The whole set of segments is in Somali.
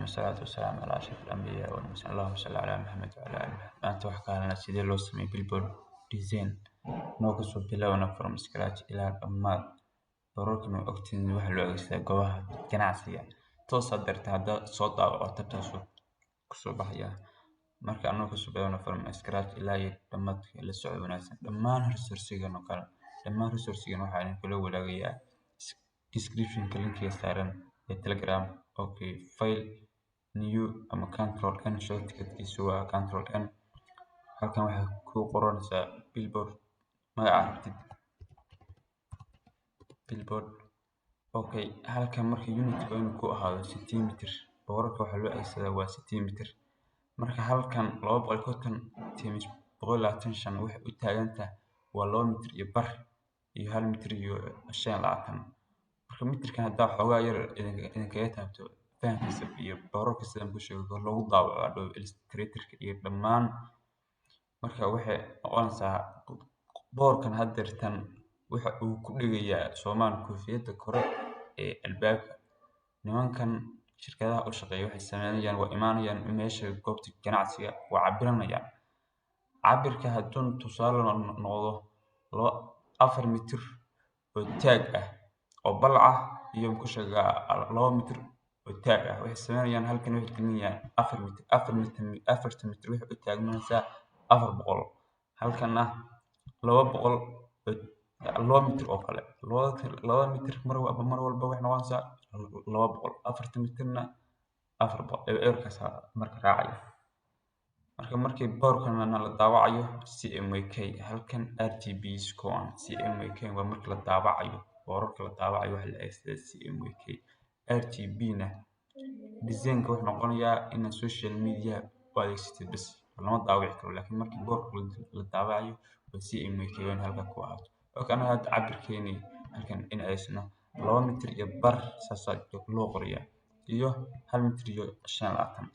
Wasalaatu wasalaamu calaa ashraf al-anbiyaa wal mursaliin. Allahumma salli calaa Muhammad wa calaa ali Muhammad. Maanta waxaa ka hadalnaa sidee loo sameeyo billboard design. Noo kasoo bilaabana from scratch ilaa dhammaad. Boorarkan waa ogtihiin, waxaa loo adeegsadaa goobaha ganacsiga. Toos aad darta haddaad soo daawaco tabtaasuu kusoo baxaya. Marka anoo kasoo bilaabana from scratch ilaa iyo dhammaadka, la socod wanaagsan. Dhammaan resource-gan oo kale, dhammaan resource-gan waxaa idin kula wadaagayaa description-ka linkiga saaran ee Telegram. Okay, file, new ama Control N, shortcut-kiisu waa Control N. Halkan waxaa ku qoranaysaa billboard, magaca rabtid, billboard. Okay, halkan marka unit waa inuu ku ahaado centimeter. Boorarka waxaa loo adeegsadaa waa centimeter. Marka halkan 250 times 125 waxay u taagan tahay waa 2 mitir iyo bar iyo 1 mitir iyo 25. Marka mitirkan haddaa xoogaa yar idinkaga taabto fahamkiisa iyo boorarka sidaan ku sheego loogu daawaco Adobe Illustrator-ka iyo dhammaan, marka waxay noqonaysaa boorkan haddeertan waxa uu ku dhegayaa Soomaan koofiyadda kore ee albaabka. Nimankan shirkadaha u shaqeeya waxay sameynayaan, waa imaanayaan meesha goobta ganacsiga, waa cabiranayaan cabirka. Hadduu tusaale noqdo laba 4 mitir oo taag ah oo balac ah iyo ku sheegaa 2 mitir oo taag ah, waxay sameynayaan halkan waxay gelinayaan 4 mitir. 4 mitir, 4ta mitir waxay u taagmanaysaa 400. Halkana 200 oo 2 mitir oo kale, 2 mitir mar walba waxay noqonaysaa 200, 4ta mitirna 400, eberkaas marka raacaya. Marka markii boorkan la daawacayo CMYK, halkan RGB kuwan CMYK waa marka la daawacayo. Boorarka la daawacayo waxaa la adeegsadaa CMYK. RGB na design-ka wuxuu noqonayaa inaad social media u adeegsatid bas, lama daawici karo, laakiin markii boorka la daawacayo waa CMYK, waa in halka ku ahaato. Okay, anaga hadda cabirkeeni halkan in adeegsano 2 mitir iyo bar saasaa loo qorayaa iyo 1 mitir iyo 25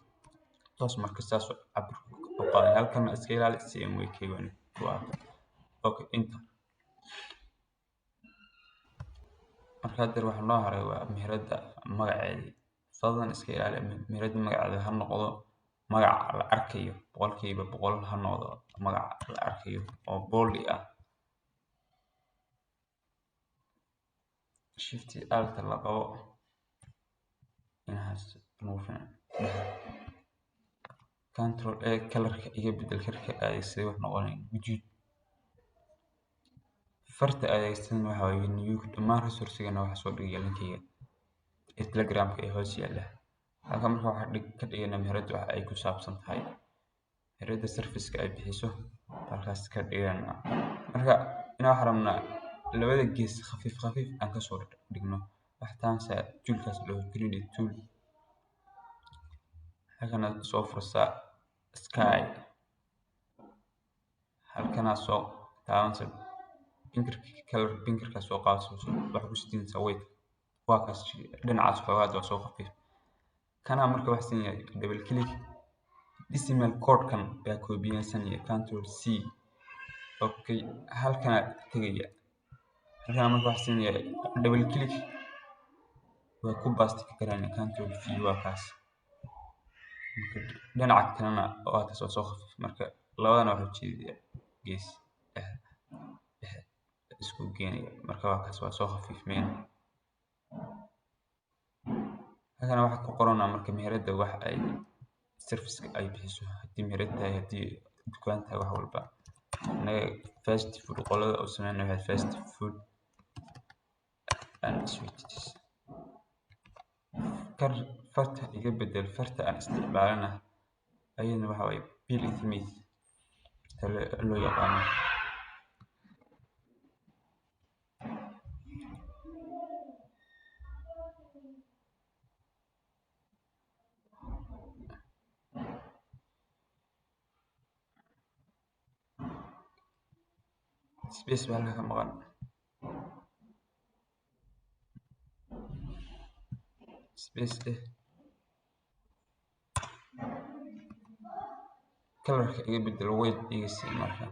toos. Marka saas cabirka u qaaday, halkan iska ilaali, CMYK waa in ku ahaato. Okay, inta marka haddeer waxa noo haray waa meherada magaceedii. Fadlan iska ilaali, meherada magaceeda ha noqdo magac la arkayo, 100% ha noqdo magac la arkayo oo bold ah. Shift Alt la qabo inahaas nagu fiican. Control A, colorka iga bedel, karka adeegsaday wax noqonaya guduud. Farta adeegsadan waxa waaye new. Dhammaan resource-gana waxaa soo dhigaya linkiga ee Telegramka ee hoos yaalla. Halkan marka waxaa ka dhiganaa meherada waxa ay ku saabsan tahay, meherada service-ka ay bixiso halkaas ka dhiganaa. Marka inaa waxaan rabnaa labada gees khafiif khafiif aan kasoo dhigno. Wax taansa toolkaas loo gradient tool. Halkana soo fursaa sky, halkana soo taabansa pinker color, pinkerka soo qaadayso, waxa ku sitinaysaa white. Waa kaas dhinacaas xoogaa waa soo khafiif kana. Marka wax siin yahay double click, decimal code-kan baa koobiyeysanaya, Control C. Okay, halkana tegaya. Halkana marka wax siin yahay double click, waa ku paste karana, Control V. Waa kaas. Marka dhinaca kalena waa kaas, waa soo khafiif. Marka labadana waxa ujeedaya gees dhex dhex isku geenaya. Marka waa kaas, waa soo khafiifmeen. Halkana waxaa ku qoranaa marka meherada wax ay service-ka ay bixiso, haddii meherad tahay, haddii dukaan tahay, wax walba. Anaga fast food qolada u sameynaya waxay fast food and sweets. Kar farta iga bedel, farta aan isticmaalana ayadana waxa waaye Bill Smith loo yaqaano. Space baa halka ka maqan, space eh. Colorka iga bedel, white iga sii. Marka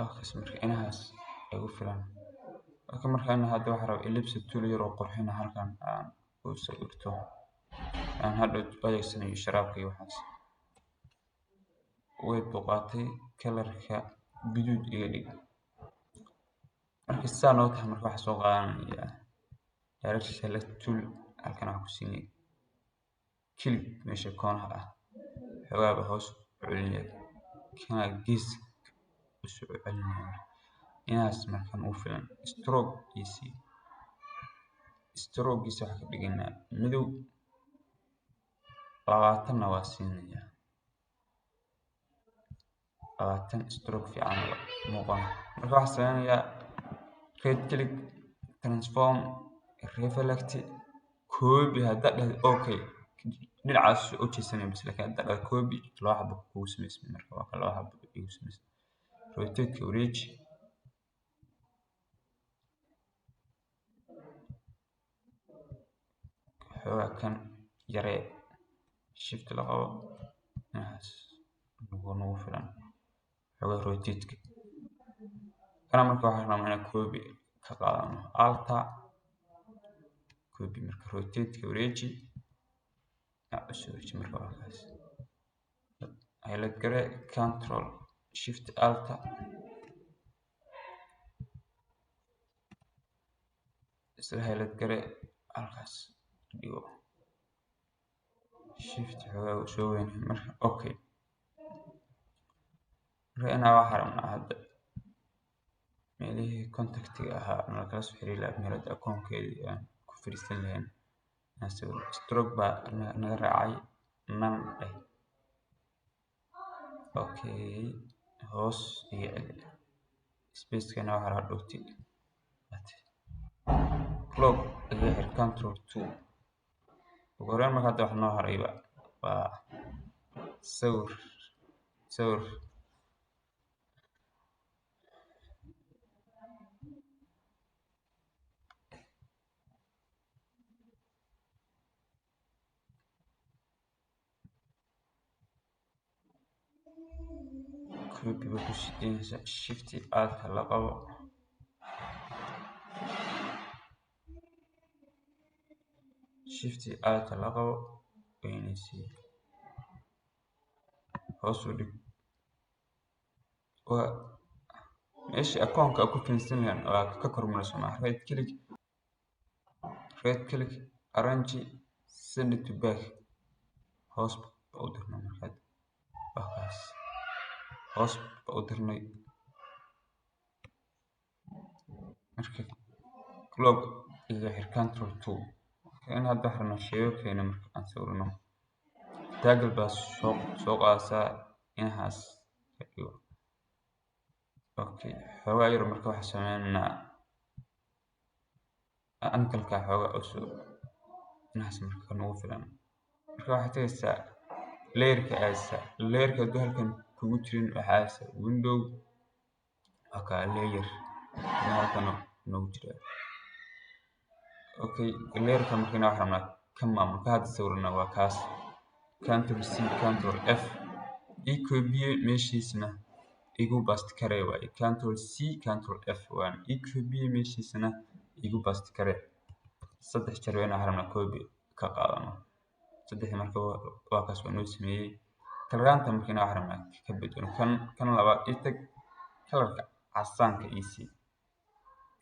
okaas, marka inahaas igu filan. Okay, marka hadda waxaan rabaa ellipse tool yar oo qurxina halkan aan U sawirto aan hadhow u adeegsanayo sharaabka iyo waxaas. White buu qaatay, colorka guduud iga dhig. Marka saa noo tahay, marka waxaa soo qaadanaya direct select tool. Halkan waxaan ku siinay click meesha koonaha ah, xoogaa hoos u celinaya, kana gees u soo celinaya inaas. Markan ugu filan stroke giisii, stroke giisa waxaan ka dhigaynaa madow, 20-na waa siinayaa, 20 stroke fiican muuqan. Marka waxaan sameynayaa right click, transform, reflect, copy. Haddaad dhahdo okay, dhinacaas u jeesanaya bas, laakiin haddaad dhahdo copy, laba xabo kugu samaysmay. Marka waa ka laba xabo igu samaysmay. Rotate, wareeji. Xoogaa kan yaree, shift la qabo, inahaas nagu filan xoogaa rotate kana. Marka waxaan rabnaa inaan copy ka qaadano, alt, copy. Marka rotate ka wareeji, usoo wareeji. Marka waa kaas. Highlight garee, control shift alt, isla highlight garee, halkaas dhigo, shift, xoogaa soo weynay. Marka okay, marka inaa waxaan rabnaa hadda meelihii contactiga ahaa nala kala soo xiriiri lahaa, meelada akoonkeedii aan ku fadhiisan lahayn. Stroke baa naga raacay, none dheh. Okay, hoos iga celi spacekana. Waxaa rabaa dhowti lock iga xir, control two. Ugu horreyn marka hadda wax noo harayba waa sawir. Sawir copy baa ku sideynaysaa, shift alt la qabo, shift alt la qabo, weynaysii, hoos u dhig. Waa meeshii akoonka ku fadhiisan lahayn, waa ka kormarayso. Right click, right click, arrange, send to back. Hoos ba u dirnay. Markaad waa kaas, hoos ba u dirnay. Marka lock iga xir, control two. In hadda waxaan rabnaa shape-keena marka aan sawirno, rectangle baa soo qaadaysaa, inahaas ka dhigo. Okay, xoogaa yar. Marka waxaan sameynaynaa angle-ka xoogaa usoo inahaas. Marka nagu filan. Marka waxaad tagaysaa layerka aadaysaa. Layerka hadduu halkan kugu jirin, waxaa aadaysaa window, waa kaa layer halkan noogu jira. Okay, layerka marka waxaan rabnaa ka maamul ka hadda sawirna waa kaas. Control C, control F, ii koobiye, meeshiisna igu paste karee waaye. Control C, control F waan ii koobiye, meeshiisana igu paste karee. Saddex jeer waa inaan rabnaa copy ka qaadano saddexdii. Marka waa kaas, waa noo sameeyey. Coloranta marka inaan waxaan rabnaa ka bedelo. Kan labaad ii tag, colorka casaanka ii sii.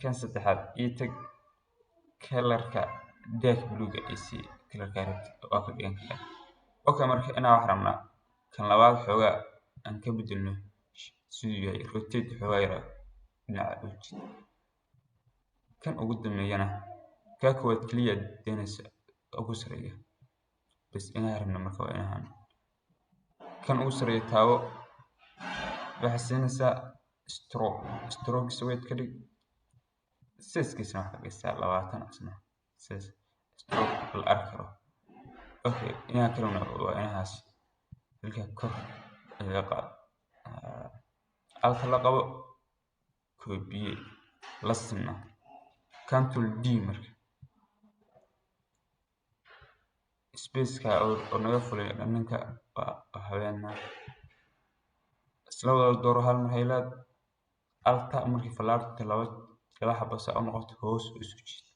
Kan saddexaad ii tag, colorka dark blue-ga ii sii. Colorka rabtid waa ka dhigan kartaa. Okay, marka inaan waxaan rabnaa kan labaad xoogaa aan ka bedelno siduu yahay. Rotate xoogaa yara dhinaca u jiid. Kan ugu dambeeyana, kaa koowaad kaliya daynaysa, ugu sareeya bas inaan rabno. Marka waa inaan kan ugu sareeya taabo, waxaad siinaysaa stroke, stroke white ka dhig, sizekiisana waxaad ka dhigaysaa 20 isna, size stroke la arki karo. Okay, inaha kalena waa inahaas. Halkaa kor iga qaad, alt la qabo, koobiye la sinna, control D. Marka spaceka oo naga fulay dhanka waa habeenaa. Isla wada dooro, hal mar highlight, alt. Markii falaarta laba laba xabo saa u noqoto, hoos u soo jiid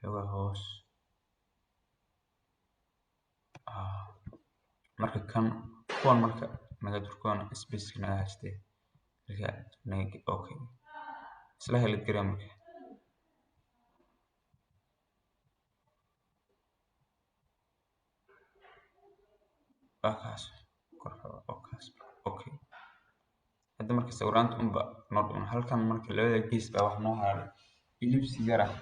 xoogaa hoos. Marka kan kuwan marka naga durkoona space naga haystee marka naga. Okay, isla helid garaa marka. Waa kaas kaas. Okay, hadda marka sawiraanta unba noo dhiman halkan. Marka labada gees baa wax noo haray ellipse yar ah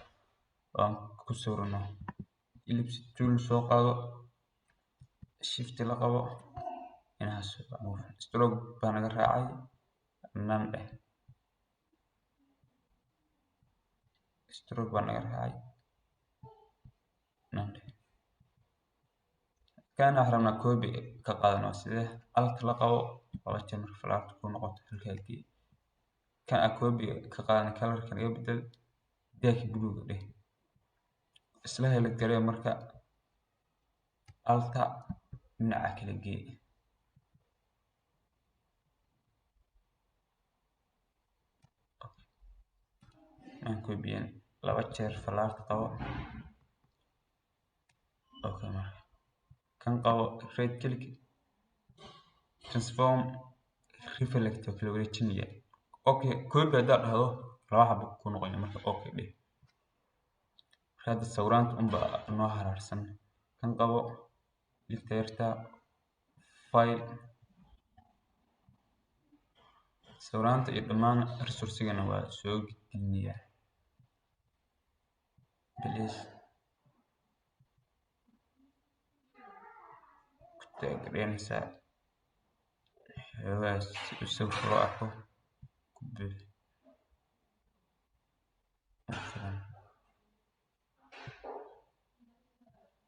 oo aan ku sawirano. Ellipse tool soo qaado, shift la qabo, inaas stroke baa naga raacay, none dheh. Stroke baa naga raacay, none dheh. Kana waxaan rabnaa copy ka qaadano. Sidee? Alt la qabo laba jeer. Marka falaarta ku noqoto halkaa gee. Kan aan copy ka qaadana colorka naga bedel, dark blue dheh. Isla heli garee marka, alta dhinaca kala gee. Aan copy laba jeer, falaarta qabo. Okay, marka kan qabo, right click, transform, reflect oo kala wareejinaya. Okay, copy haddaad dhahdo laba xabo ku noqonaya. Marka okay dheh. Marka hadda sawiraanta unba noo haraarsan. Kan qabo, ligta yarta, file. Sawiraanta iyo dhammaan resource-gana waa soo gelinayaa. Please ku taageeraysaa xoogaa si uu sawirka loo arko ku buux filan.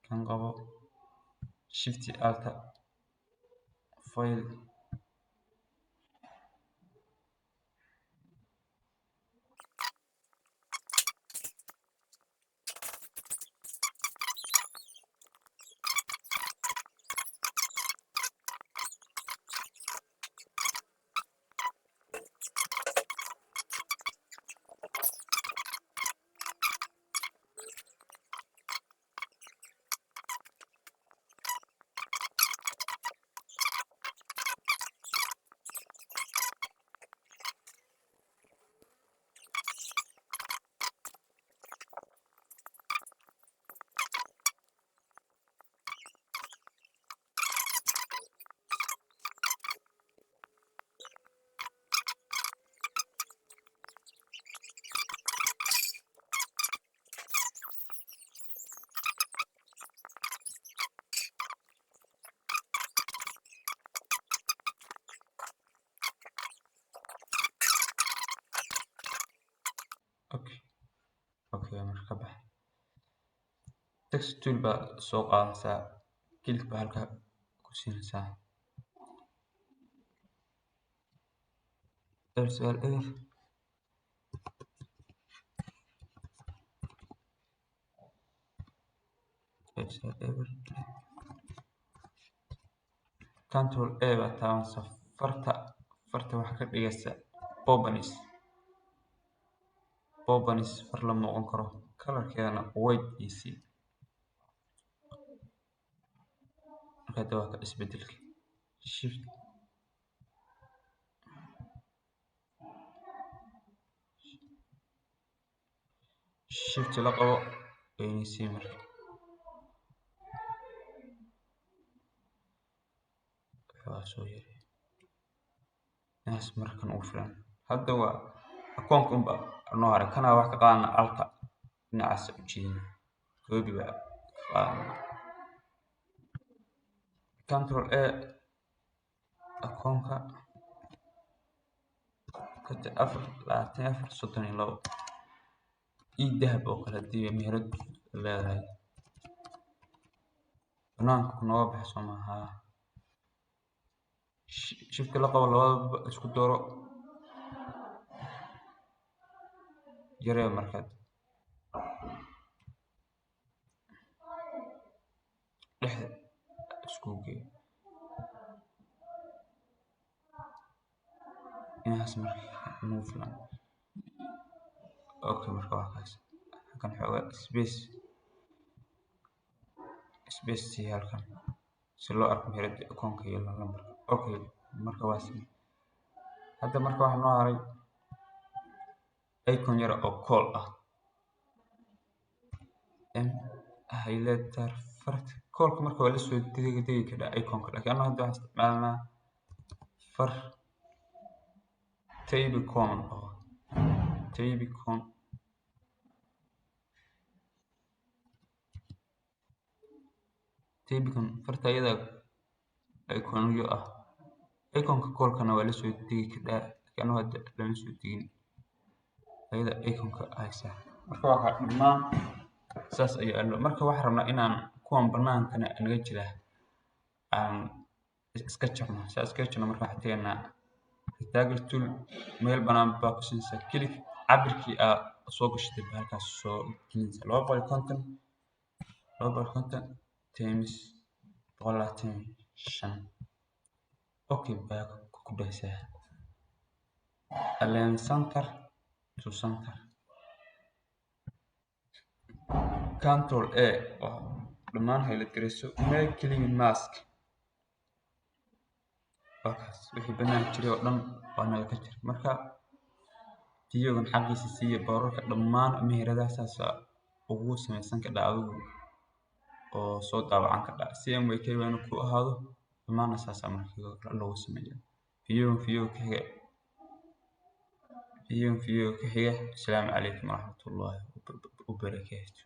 Kan qabo, shift alt, file. Okay, marka ka bax. Text tool baa soo qaadanaysaa, click baa halkaa ku siinaysaa. Eber sagaal eber, 0 9 eber. Control A baa taabanaysaa. Farta waxaa ka dhigaysaa Poppins. Poppins far la muuqan karo, colorkeedana white iyo c. Marka hadda waa ka isbedelka. Shift la qabo, weynaysiin. Marka waa soo yaray inaas markan ugu filan. Hadda waa akoonka unba noo haray. Kana wax ka qaadana, alta dhinacaas u jiidina, copy baa ka qaadana, control A. Akoonka 54 24 32, e-dahab oo kale hadii meherad leedahay, banaanka nooga baxa soo maaha. Shift la qabo, labadaba isku dooro, yaree. Markaad dhexda iskugu geeyo inahaas marka nagu filan. Okay, marka waa kaas. Halkan xoogaa space sii halkan. Si loo arko meherada akoonka iyo lambarka. Okay, marka waa sidii. Hadda marka waxaa noo haray icon yar oo call ah. M highlighter farta callka marka waa lasoo degi karaa iconka, laakiin anaga hadda waxaan isticmaalnaa far Typicon oo Typicon. Typicon farta iyada iconyo ah. Iconka callkana waa lasoo degi karaa, laakiin anaga hadda lama soo degin. Ayada iconka haysa. Marka waa dhammaan saas ayaa loo. Marka waxaan rabnaa inaan kuwan banaankana naga jira aan iska jarno. Saa iska jarno, marka waxaan tegaynaa rectangle tool, meel banaan baa ku siinaysaa click, cabirkii aa soo gashatay baa halkaas soo gelinaysaa, 250, 250 times 125. Okay baa ku dhahaysaa. Align center to center. Control A oo dhammaan highlight gareyso, make clipping mask. Waa kaas, wixii banaan jiray oo dhan waa naga ka jira. Marka videogan xaqiisa siiya. Boorarka dhammaan meheradaha saas ugu samaysan kadhaa adigu oo soo daawacan kadhaa. CMYK waa inuu ku ahaado dhammaanna, saasaa marka loogu sameeyo. Videogan video ka xiga, videogan video ka xiga. Asalaamu calaykum waraxmatullaahi wabarakaatu.